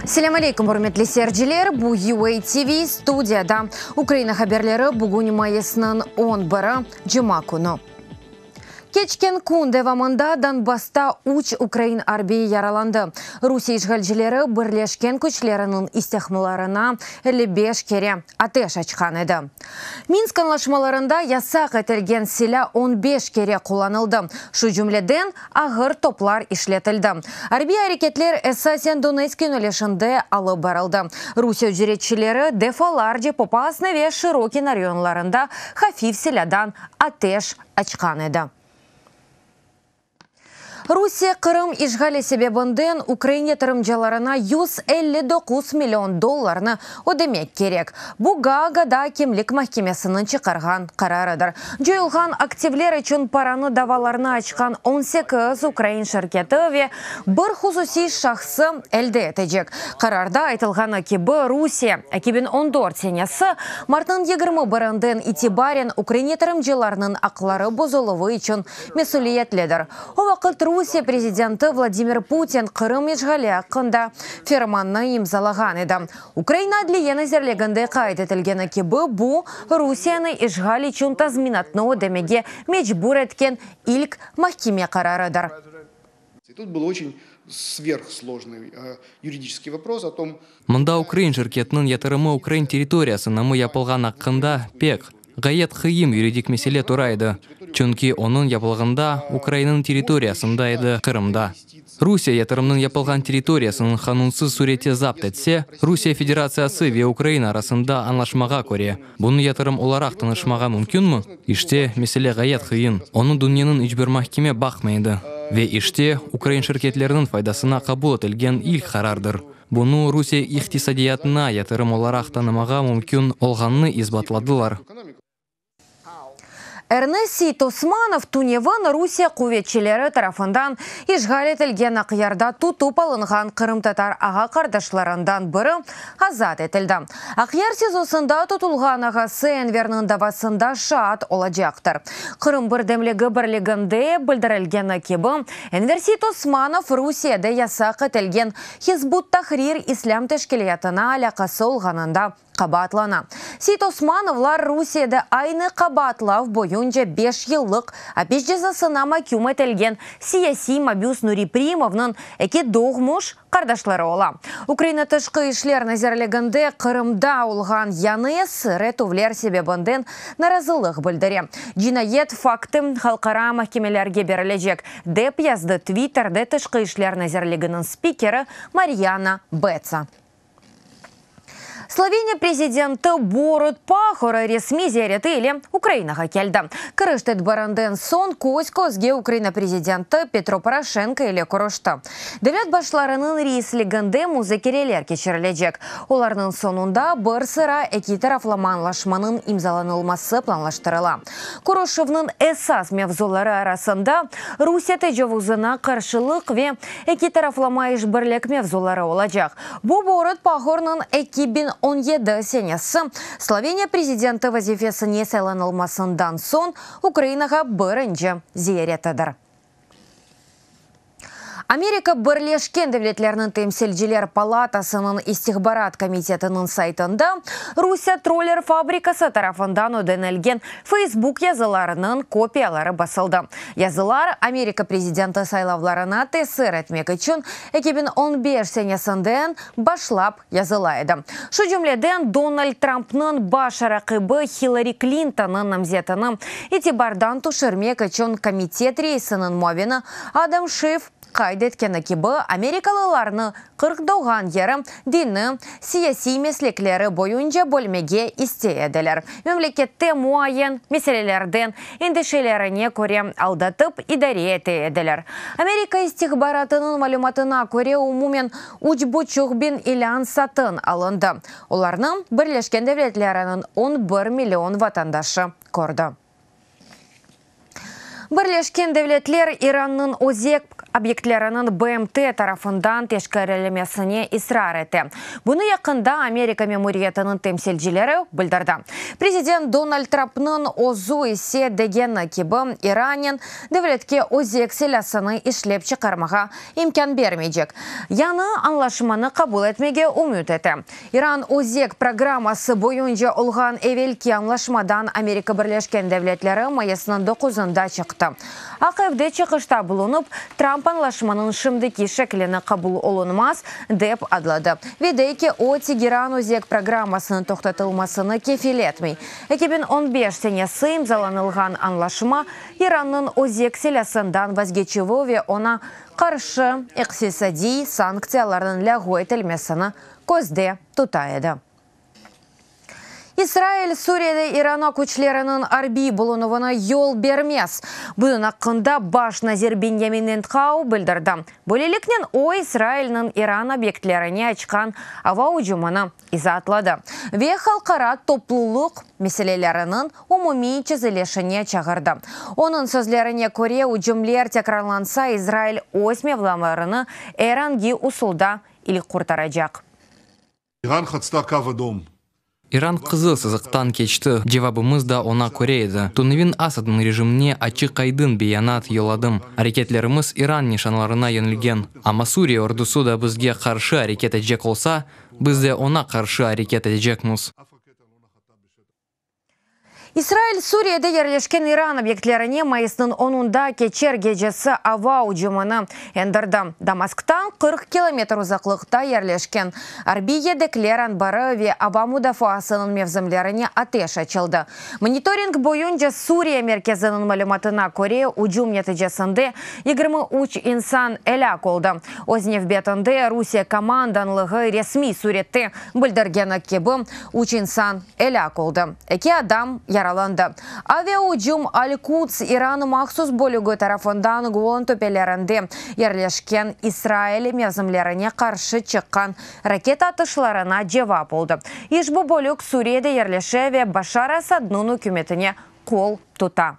Selâm aleyküm, ürmetli seyirciler! Bu UA TV, studiyada Ukraina haberleri, bugün mayısnıñ on biri, cuma künü. Keçken kün devamında Donbassta üç ukrain arbiyi yaralandı. Rusiye işğalcileri birleşken küçleriniñ istihmlarına 55 kere ateş açqan edi. Minsk añlaşmalarında yasaq etilgen silâ on beş kere qullanıldı, şu cümleden ağır toplar işletildi. Arbiy areketler esasen Donetsk yönelişinde alıp barıldı. Rusiye ücretçileri defalarca Popasna ve Şırokino rayonlarında hafif silâdan ateş açqan edi. Rusiye Qırım işğali sebebinden ukrain yatırımcılarına 159 million dollarnı ödemek kerek. Bu Gaagada akimlik mahkemesiniñ çıqarğan qararıdır. Coyulğan aktivler içün paranı davalarnı açqan 18 ukrain şirketi ve bir hususiy şahsı elde etecek. Qararda aytılğanı kibi, Rusiye 2014 senesi martnıñ 21-inden itibaren ukrain yatırımcılarınıñ aqları bozuluvı içün mesüliyetlidir. O vaqıt Rusiye prezidenti Vladimir Putin Qırım işğali aqqında fermannı imzalağan edi. Ukraina Adliye nazirliginde qayd etilgeni kibi, bu, Rusiyeni işğal içün tazminatnı ödemege mecbur etken ilk mahkeme qararıdır. Тут был очень сверхсложный юридический вопрос о том, Mında ukrain şirketiniñ yatırımı ukrain territoriyasınamı yapılğan aqqında pek, ğayet qıyın yuridik mesele tura edi. Çünki onıñ yapılğanda Ukrainanıñ territoriyasında edi, Qırımda. Rusiye yatırımnıñ yapılğan territoriyasınıñ qanunsız surette zapt etse, Rusiye Federatsiyası ve Ukraina arasında añlaşmağa köre, bunı yatırım olaraq tanışmağa mümkünmi? İşte, mesele ğayet qıyın. Onı dünyanıñ iç bir mahkeme baqmaydı. Ve işte, ukrain şirketleriniñ faydasına qabul etilgen ilk qarardır. Bunı Rusiye iqtisadiyatına yatırım olaraq tanımağa mümkün olğanını isbatladılar. Ernes Seytosmanov tünevin Rusiye quvetçileri tarafından işğal etilgen Aqyarda tutıp alınğan qırımtatar ağa-qardaşlarından biri azat etildi. Aqyar SİZOsında tutulğan ağası Enverniñ davasında şaat olacaqtır. Qırım birdemligi birliginde bildirilgeni kibi, Enver Seytosmanov Rusiyede yasaq etilgen Hizb ut-Tahrir islâm teşkilâtına alâqası olğanında qabaatlana. Seytosmanovlar Rusiyede aynı qabaatlav boyunca 5 yıllıq apis cezasına maküm etilgen siyasiy mabüs Nuri Primovnıñ eki doğmuş qardaşları ola. Ukraina Tışqı işler nazirliginde Qırımda olğan yañı esir etüvler sebebinden narazılıq bildire. Cinayet faktı halqara mahkemelerge berilecek, dep yazdı Twitterde Tışqı işler nazirliginiñ spikeri Maryana Betsa. Sloveniya prezidenti Borut Pahor resmiy ziyareti ile Ukrainağa keldi. Kiriş tedbirinden soñ köz-közge Ukraina prezidenti Petro Poroşenko ile körüşti. Devlet başlarınıñ reisliginde muzakereler keçirilecek. Olarnıñ soñunda bir sıra eki taraflama añlaşmanıñ imzalanılması planlaştırıla. Körüşüvniñ esas mevzuları arasında Rusiye tecavuzına qarşılıq ve eki taraflama işbirlik mevzuları olacaq. Bu Borut Pahornıñ 2017 senesi Sloveniya prezidenti vazifesine saylanılmasından soñ Ukrainağa birinci ziyaretidir. Amerika Birleşken Devletleriniñ Temsilciler palatasınıñ istihbarat komitetiniñ saytında Rusiye troller fabrikası tarafından ödenilgen Facebook yazılarınıñ kopiyaları basıldı. Yazılar Amerika prezidenti saylavlarına tesir etmek içün 2015 senesinden başlap yazıla edi. Şu cümleden, Donald Trumpnıñ baş raqibi Hillari Klintonnıñ namzetini itibardan tüşürmek içün komitet reisiniñ muavini Adam Şiff qayd etkeni kibi, amerikalılarnı 40 doğğan yeri, dini, siyasiy meslekleri boyunca bölmege istey ediler. Memlekette muayyen meselelerden endişelerine köre aldatıp idare ete ediler. Amerika istihbaratınıñ malümatına köre, umumen üç buçuq biñ ilân satın alındı. Olarnı Birleşken Devletleriniñ 11 million vatandaşı kördi. Birleşken Devletler İrannıñ özek obyektleriniñ BMT tarafından teşkerilmesine israr ete. Bunı yaqında Amerika memuriyetiniñ temsilcileri bildirdi. Prezident Donald Trampnıñ özü ise degeni kibi, İrannen devletke özek silâsını işlep çıqarmağa imkân bermeycek yañı añlaşmanı qabul etmege ümüt ete. İran özek programması boyunca olğan evelki añlaşmadan Amerika Birleşken Devletleri mayısnıñ doquzında çıqtı. Aq Evde çıqışta bulunıp, Tramp añlaşmanıñ şimdiki şeklini qabul olunmaz, dep adladı ve dey ki, o, Tegeran özek programmasınıñ toqtatılmasını kefil etmey. 2015 senesi imzalanılğan añlaşma İrannıñ özek silâsından vazgeçüvi ve oña qarşı iqtisadiy sanktsiyalarnıñ lâğu etilmesini közde tuta edi. İsrail Suriyede İrana küçleriniñ arbiy bulunuvına yol bermez. Bunıñ aqqında baş nazir Binyamin Nentkhau bildirdi. Böyleliknen o, İsrailniñ İran obyektlerine açqan ava ücümini izaatladı ve halqara toplulıq meseleleriniñ umumiy çezilişine çağırdı. Onıñ sözlerine köre, ücümler tekrarlansa, İsrail öz mevamlarını er angi usulda ilk qurtaracaq. İran hatsta kav adom. İran qızıl sızıqtan keçti, cevabımız da oña köre edi. Tünevin Asadnıñ rejimine açıq-aydın beyanat yolladım, areketlerimiz İran nişanlarına yönelgen, amma Suriye ordusı da bizge qarşı areket etecek olsa, biz de oña qarşı areket etecekmiz. İsrail Suriyede yerleşken İran obyektlerine mayısnıñ onunda keçer gecesi ava ücümini endirdi. Damasktan 40 kilometr uzaqlıqta yerleşken arbiy yedekler anbarı ve ava mudafaasınıñ mevzimlerine ateş açıldı. Monitoring boyunca Suriye merkeziniñ malümatına köre, ücüm neticesinde 23 insan elâk oldı. Öz nevbetinde Rusiye komandanlığı resmiy sürette bildirgeni kibi, üç insan elâk oldı, eki adam yaralandı. Aviaücüm Al-Quds İran mahsus bölügi tarafından Golan töpelerinde yerleşken İsrail mevzimlerine qarşı çıqqan raketa atışlarına cevap oldı. İşbu bölük Suriyede yerleşe ve Başar Asadnıñ ükümetine qol tuta.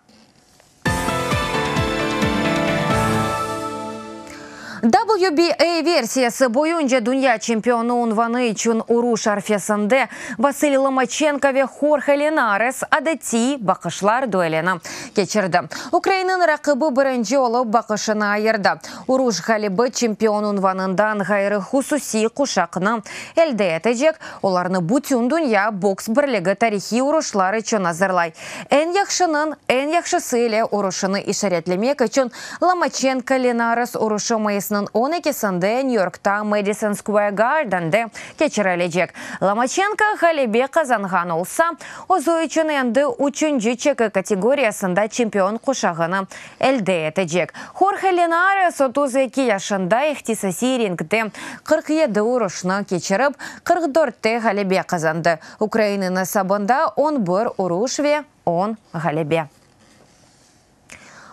WBA versiyası boyunca dünya çempionı unvanı içün uruş arfesinde Vasiliy Lomaçenko ve Horhe Linares adetiy baqışlar duelini keçirdi. Ukrainniñ raqibi birinci olıp baqışını ayırdı. Uruş ğalibi çempion unvanından ğayrı hususiy quşaqnı elde etecek, olarnı bütün dünya boks birligi tarihiy uruşlar içün azırlay. Eñ yahşınıñ eñ yahşısı ile uruşını işaretlemek içün Lomaçenko-Linares uruşı mayısnıñ on ekisinde Nyü-Yorkta Madison Square Gardende keçirilecek. Lomaçenko ğalebe qazanğan olsa, özü içün endi üçünci çeki kategoriyasında çempion quşağını elde etecek. Horhe Linares 32 yaşında ihtisasiy ringde 47 uruşnı keçirip, 44-te ğalebe qazandı. Ukrainanıñ esabında on bir uruş ve on ğalebe.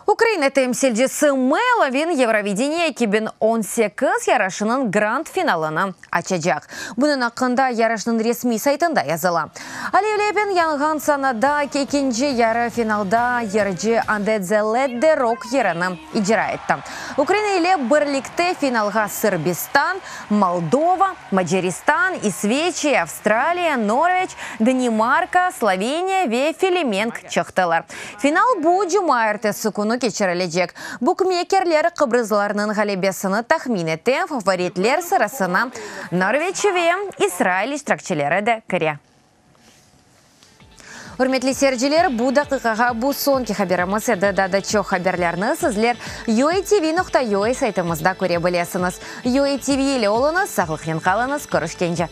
Ukraina temsilcisi Melovin Yevrovideniye 2018 yarışınıñ grand finalını açacaq. Bunıñ aqqında yarışnıñ resmiy saytında yazıla. Alevleben yanğan sanada ekinci yarı finalda yırcı Ande ze Let de Rock yırını icra etti. Ukraina ile birlikte finalğa Sırbistan, Moldova, Macaristan, İsveçiya, Avstraliya, Norveç, Danimarka, Sloveniya ve Felemenk çıqtılar. Final bu cumaertesi künü keçirilecek. Bukmekerler qıbrızlarnıñ ğalebesini tahmin ete, favoritler sırasına Norveç ve İsrail iştirakçileri de kire. Ürmetli seyirciler, bu daqiqağa bu soñki haberimiz edi. Daa da çoq haberlerni sizler UATV.UA saytımızda köre bilesiñiz. UATV ile oluñız, sağlıqnen qalıñız, körüşkence!